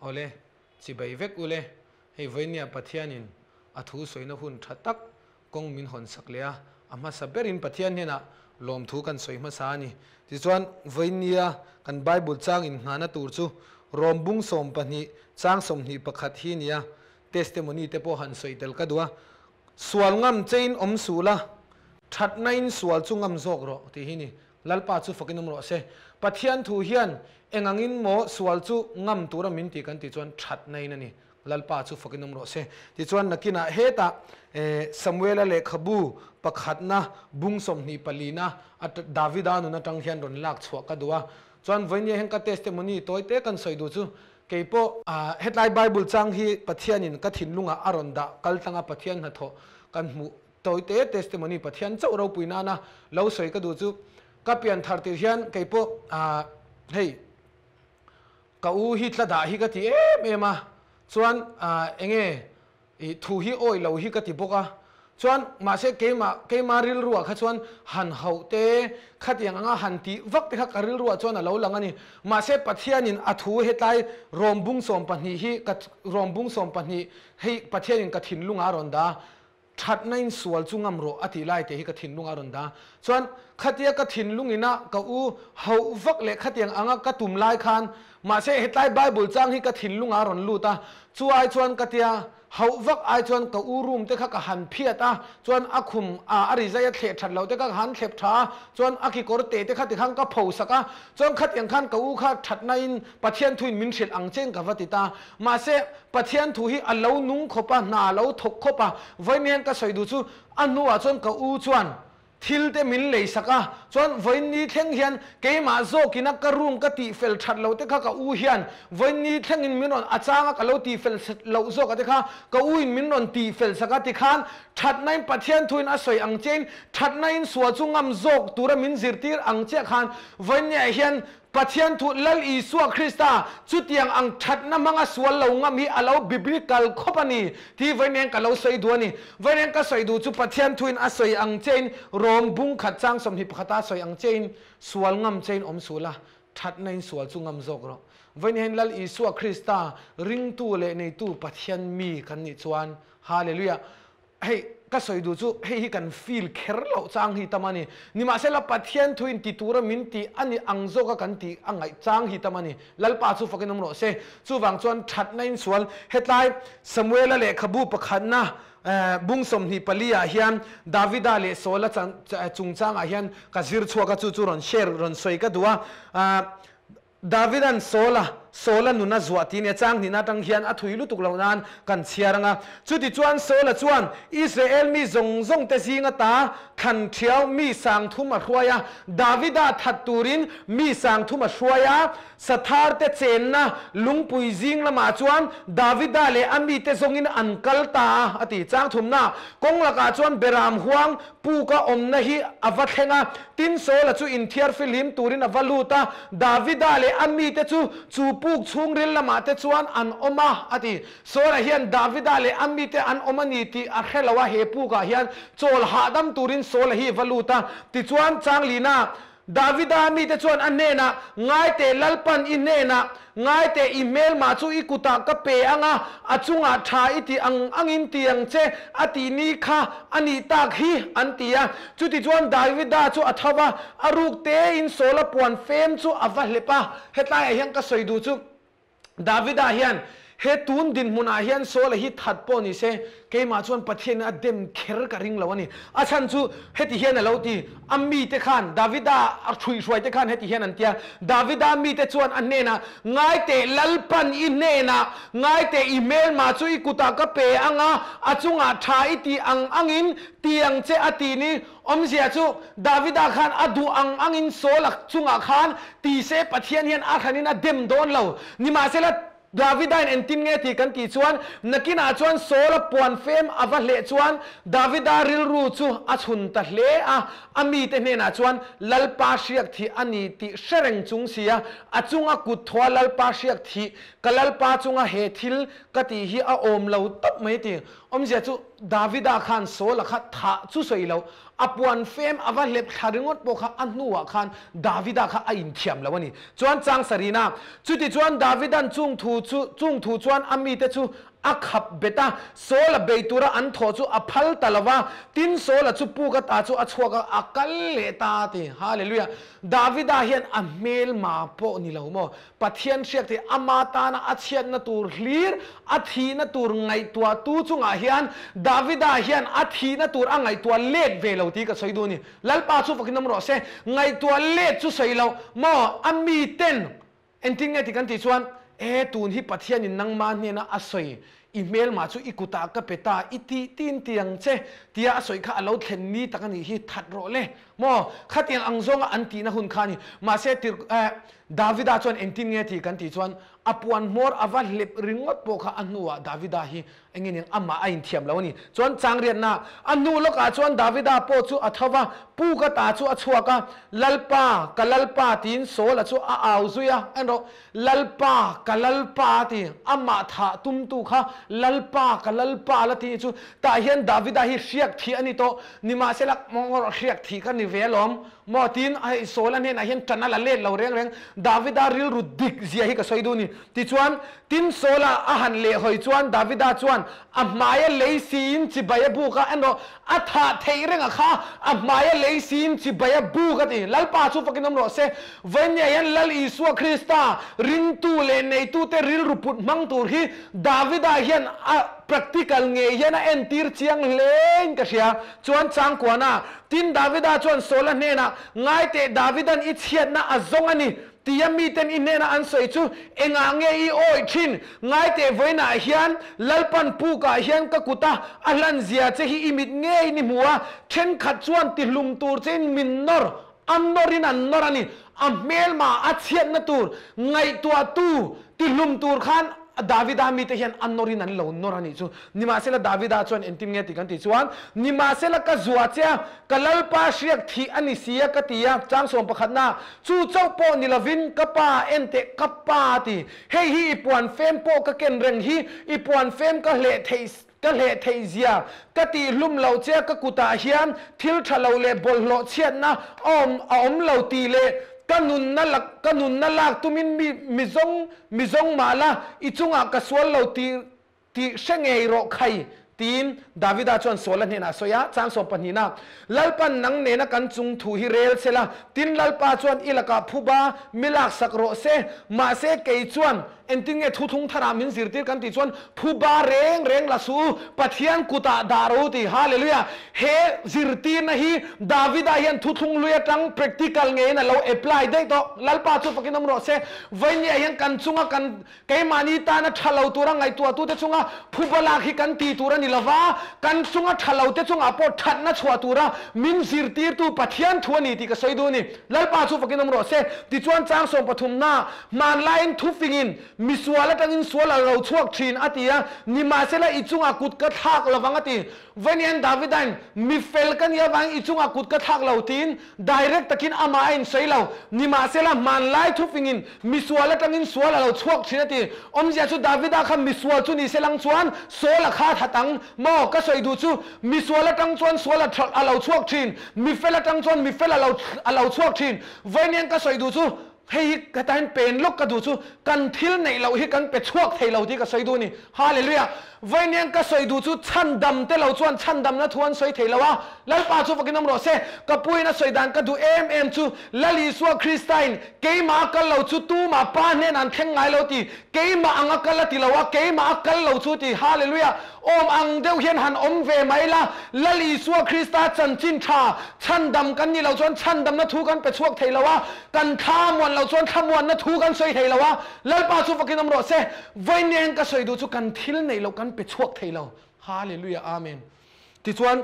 Awle, chibai vek ule, hei vawinia Pathianin a thu sawina hun tha tak kawng min hawn sak leh a, a hmasa berin Pathian hnenah lawmthu kan sawi hmasa a ni. Tichuan, vawinia kan Bible chang innghahna tur chu Rom bung 12 chang 21 hi nia, testimony te pawh han sawi tel ka duh a, Sual ngam chein awm suh la, thatnain sual chu ngam zawk rawh tih hi ni. Lalpa chu fakin awm rawh se. Pathian thu hian eng angin maw sual chu ngam tura min ti kan tih chuan thatnain a ni. Lalpa chu fakin awm rawh se. Tichuan nakinah hetah Samuela lehkhabu pakhatna bung 24na Davida nun atang hian rawn lak chhuah ka duh a. Chuan vawinia hian ka testimony tawi te kan sawi duh chu keipawh hetlai Bible chang hi Pathianin ka thinlungah a rawn dah kal tlanga Pathian hnathawh kan hmuh tawi te testimony Pathian chauh ropui nana lo sawi ka duh chu ka pian thar tir hian keipawh hei Ka u hi tla dah hi ka ti em em a, chuan enge i thu hi awih lo hi ka ti bawk a, chuan mahse keimah keima rilruah kha chuan han hauh te khatiang anga han tih vak te kha ka rilruah chuan a lo lang a ni. Mahse Pathianin a thu hetlai rawm bung 12 hi ka rawm bung 12 hei Pathianin ka thinlungah a rawn dah a, Thatna in sual chu ngam rawh a tih lai te hi ka thinlung a rawn dah. Chuan khatia ka thinlung ina ka u hauh vak leh khatiang anga ka tum lai khan mahse hetlai Bible chang hi ka thinlung a rawn lut a, chu ai chuan ka tia hauh vak ai chuan ka u room te kha ka han phiat a, chuan a khum a a rizai a thleh that loh te kha ka han thlep tha a, chuan a kikawr te te kha tikhan ka pho sak a, chuan khatiang khan ka u kha thatna in Pathian thuin min hrilh ang chen ka va ti ta. Mahse Pathian thu hi a lo nung khawp a, hna a lo thawk khawp a, vawiin hian ka sawi duh chu a hnuah chuan ka u chuan thil te min lei sak a, chuan vawiin ni thleng hian keimah zawkin a ka room ka tih fel that lo te kha ka u hian vawiin ni thlengin min rawn a chang a ka lo tih fel loh zawk a te kha ka u in min rawn tih fel sak a tikhan thatnain Pathian thuin a sawi ang chein thatnain sual chu ngam zawk tura min zirtir ang chiah khan vawiin niah hian Pathian thu Lal Isua Krista chutiang ang thatna hmanga sual lo ngam hi a lo biblical khawp a ni tih vawiin ka lo sawi duh a ni. Vawiin ka sawi duh chu Pathian thuin a sawi ang chein Rom bung khat chang 21 a sawi ang chein sual ngam chein awm suh la, thatna in sual chu ngam zawk rawh. Vawiin hian Lal Isua Krista ringtu leh neitu Pathian mi kan nih chuan Hallelujah! Hei, ka sawi duh chu hei hi kan feel kher loh chang hi tam a ni. Nimahsela Pathian thu in ti tura min tih a ni ang zawka kan tih a ngaih chang hi tam a ni. Lalpa chu fakin awm rawh se. Chuvang chuan thatna in sual hetlai Samuela lehkhabu pakhatna bung 24 ah hian Davida leh Saula chungchangah hian ka zir chhuak a, chu chu rawn share rawn sawi ka duh a. Davida'n Saula, Saula nun a zuah tih nia chang hnihna atang hian a thui lutuk loh nan kan chhiar ang a. Chutichuan Saula chuan Israel mi zawng zawng te zing ata thlan thiau mi 3000 a hruai a, Davida that turin mi 3000 a hruai a, Sathar te chenna lungpui zing lamah chuan Davida leh a mite zawngin an kal ta a, a ti. Chang thumna kawng lakah chuan Beram huang Puka awmna hi a va thleng a, tin Saula chu inthiar fihlim turin a va lut a, Davida leh a mite chu chu puk chhungril lamah te chuan an awm a, a ti. Saula hian Davida leh a mite an awm a ni tih a hre lo a, he pukah hian chawl hahdam turin Saula hi va lut a. Tichuan, Changlina, Davida mite chuan a hnenah, Ngaite Lalpan i hnenah, Ngaite i hmelmah chu i kutah ka pe ang a, a chungah tha i tih ang angin ti ang che, a tih ni kha a nih tak hi, an ti a. Chutichuan Davida chu a tho va, a ruk tein Saula puan fem chu a va hlep a. Hetlaiah hian ka sawi duh chu, Davida hian he tun dinhmunah hian Saula hi that pawh ni se, keimah chuan Pathianin a dem kher ka ring lo a ni. A chhan chu heti hian a lo ti, a mite khan, Davida a hruihhruai te khan heti hian an ti a, Davida mite chuan a hnenah, Ngaiteh Lalpan i hnenah, ngaiteh i hmelma chu i kutah ka pe ang a, a chungah tha i tih ang angin ti ang che a ti ni. Awmzia chu Davida khan a duh ang angin Saula chungah khan ti se Pathian hian a hranin a dem dawn lo. Nimahsela, Davidain engtin nge tih kan tih chuan, nakinah chuan Saula puan fem a va hleh chuan Davida rilru chu a chhun ta hle a, a mite hnenah chuan Lalpa hriak thih a ni tih hre reng chung si a, a chunga kut thawha Lalpa hriak thih, ka Lalpa chunga he thil ka tih hi a awm lo tawp mai ti. Awmzia chu Davida khan Saula kha thah chu sawi lo, A puan fem a va hlep thla ringawt pawh kha a hnuah khan Davida kha a inthiam lo a ni. Chuan chang sarina, Chutichuan Davidan chung thu chu chung thu chuan a mite chu a khap bet a, Saul-a bei tura an thawh chu a phal ta lo va, tin Saul-a chu puk ata chu a chhuak a, a kal leh ta a ti. Hallelujah! Davida hian a hmelma pawh ni lo maw? Pathian hriak thei ama tana a chhiatna tur hlir, a thihna tur ngaihtuahtu chungah hian Davida hian a thihna tur a ngaihtuah let ve lo tih ka sawi duh a ni. Lalpa chu fakin awm rawh se. Ngaihtuah let chu sawi lo maw? A miten engtin nge tih kan tih chuan, E, tun hi Pathianin nangmah hnena a sawi, i hmelmah chu i kutah ka pe ta, i tih tin ti ang che, tia a sawi kha a lo thlen ni tak a nih hi, that rawh le. Maw? Khatiang ang zawnga an tihna hun kha a ni. Mahse, tir, eh, Davida chuan engtin nge tih kan tih chuan, a puan hmawr a va hlep ringawt pawh kha a hnuah Davida hi eng nge niang amah a inthiam lo a ni. Chuan changriatna a hnu lawkah chuan Davida pawh chu a tho va, puk ata chu a chhuak a, Lalpa, ka Lalpa tiin Saul-a chu a au zui a, en rawh, Lalpa, ka Lalpa a ti, amah thah tumtu kha Lalpa, ka Lalpa la ti chu tah hian Davida hi hriak thih a ni tawh, nimahsela mawngawrh hriak thih kha ni ve alawm maw tiin hei Saul-a hnenah hian ṭan a la let lo reng reng, Davida rilru dik zia hi ka sawi duh a ni. Tichuan, tin Saul-a a han lehhawi chuan Davida chuan a hmaia lei siin chibai a buk a, en rawh, A thah theih reng a kha, a hmai a lei siin chibai a buk a ti. Lalpa chu fakin awm rawh se. Vawinia hian Lal Isua Krista ringtu leh neitute rilru put hmang tur hi Davida hian a practical ngei hian a entir chiang hlein ka hria. Chuan changkuana, tin Davida chuan Saula hnenah, Ngai teh Davidan i chhiatna a zawng a ni. Tia miten i hnena an sawi chu engah nge i awih thin? Ngaiteh vawiinah hian Lalpan pukah hian ka kuta a hlan zia che hi i mit ngeiin i hmu a, thenkhat chuan tihlum tur chein min nawr, a nawrin an nawr a ni. A hmelma a chhiatna tur ngaihtuahtu tihlum tur khan Davida mite hian a nawrin an lo nawr a nih chu. Nimahsela Davida chuan engtin nge tih kan tih chuan, Nimahsela ka zua che a, ka Lalpa hriak thih a ni si a ka ti a, chang sawm pakhatna, chu chauh pawh ni lovin ka pa en teh ka pa a ti. Hei hi i puan fem pawh ka ken reng hi, i puan fem ka hleh theih ka hleh theih zia ka tih hlum lo che a ka kutah hian thil tha lo leh bawlhhlawh chhiatna a awm a awm lo tih leh ka nunna lak ka nunna lak tumin mi mizawng mizawng mah la i chungah ka sual lo tih Tih hre ngei rawh khai, tiin Davida chuan Saula hnenah a sawi a, chang 12na, Lalpan nang nena kan chung thu hi rel se la, tin Lalpa chuan i lakah phuba mi laksak rawh se, mahse kei chuan engtin nge thuthlung tharah min zirtir kan tih chuan phuba reng reng la suh u, Pathian kutah dah rawh u ti. Hallelujah! He zirtirna hi Davida hian thuthlung lui atang practical ngeiin a lo apply daih tawh. Lalpa chu fakin awm rawh se. Vawinia hian kan chunga kan Keimahni tana tha lo tura ngaihtuahtute chunga phuba lak hi kan ti tur a ni lova, kan chunga tha lote chungah pawh thatna chhuah tura min zirtirtu Pathian thu a ni tih ka sawi duh a ni. Lalpa chu fakin awm rawh se. Tichuan chang 13na, Hmanlaiin thufingin misual atangin sual a lo chhuak thin a ti a, nimahsela i chungah kut ka thlak lovang a ti. Vawiin Davidain, Mi fel ka nih avangin i chungah kut ka thlak lo tiin direct takin amah a insawi lo. Nimahsela, hmanlai thufingin misual atangin sual a lo chhuak thin a ti. Awmzia chu Davida kha misual chu ni se lang chuan Saul a kha that ang maw? Ka sawi duh chu misual atang chuan sual a lo chhuak thin, mifel atang chuan mifel a lo chhuak thin. Vawiin ka sawi duh chu Hei hi hetah hian pen lawk ka duh chu kan thil neih loh hi kan pe chhuak thei lo tih ka sawi duh a ni. Hallelujah! Vawiin ka sawi duh chu chhandam te lo chuan chhandamna thu an sawi thei lo a, Lalpa chu fakin awm rawh se. Ka puiin a sawi dan ka duh em em chu Lal Isua Kristain keimah a kal lo chu tumah Pa hnenah an thleng ngai lo ti, keimah ang a kal a ti lo a, keimah a kal lo chu ti. Hallelujah! Awm ang deuh hian han awm ve mai la, Lal Isua Krista chanchin tha chhandam kan nih loh chuan chhandamna thu kan pe chhuak thei lo a, kan thla muan loh chuan thla muanna thu kan sawi thei lo a, Lalpa chu fakin awm rawh se. Vawiin ka sawi duh chu kan thil neih loh kan pe chhuak thei lo. Hallelujah Amen. Tichuan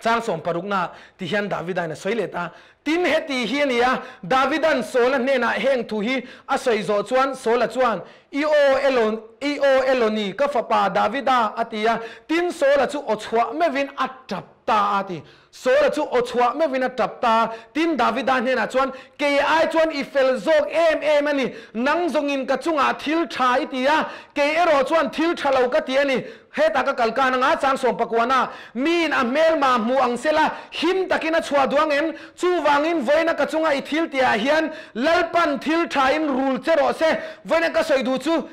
chang 16na ti hian Davidain a sawi let a, tin heti hi a ni a, Davidan Saula hnenah heng thu hi a sawi zawh chuan Saula chuan, I aw Elon, i aw Eloni, ka fapa Davida, a ti a, tin Saula chu aw chhuah meuhin a tap. ta a ti. Saula chu aw chhuah meuhin a tap ta. Tin, Davida hnenah chuan, Kei ai chuan i fel zawk em em a ni. Nang zawngin ka chungah thil tha i ti a, kei erawh chuan thil tha lo ka ti a ni. Hetah ka kal kan anga chang sawm pakuana miin a hmelma hmu ang sela him takin a chhuah duh ang em? Chuvangin vawiina ka chunga i thil tihah hian Lalpan thil thain rul che rawh se. Vawiina ka sawi duh chu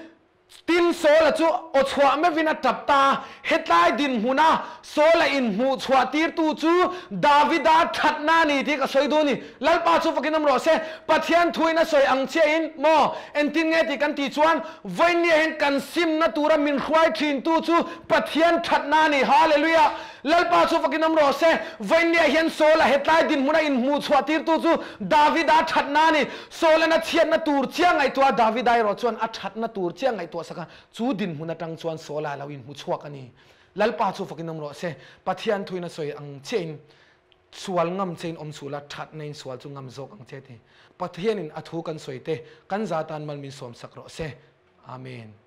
Tin, Saula chu aw chhuah meuhin a tap ta a, hetlai dinhmuna Saula inhmuh chhuah tirtu chu Davida thatna a ni tih ka sawi duh a ni. Lalpa chu fakin awm rawh se, Pathian thuin a sawi ang chiahin maw engtin nge tih kan tih chuan vawinia hian kan simna tura min hruai thintu chu Pathian thatna a ni. Hallelujah! Lalpa chu fakin awm rawh se, vawinia hian Saula hetlai dinhmuna inhmuh chhuah tirtu chu Davida thatna a ni. Saula'n a chhiatna tur chiah ngaihtuah a, Davida erawh chuan a thatna tur chiah ngaihtuah sak a, chu dinhmun atang chuan Saula a lo inhmu chhuak a ni. Lalpa chu fakin awm rawh se, Pathian thuin a sawi ang chiahin sual ngam chein awm suh la, thatna in sual chu ngam zawk ang che ti. Pathianin a thu kan sawi te kan za tan mal min sawm sak rawh se. Amen.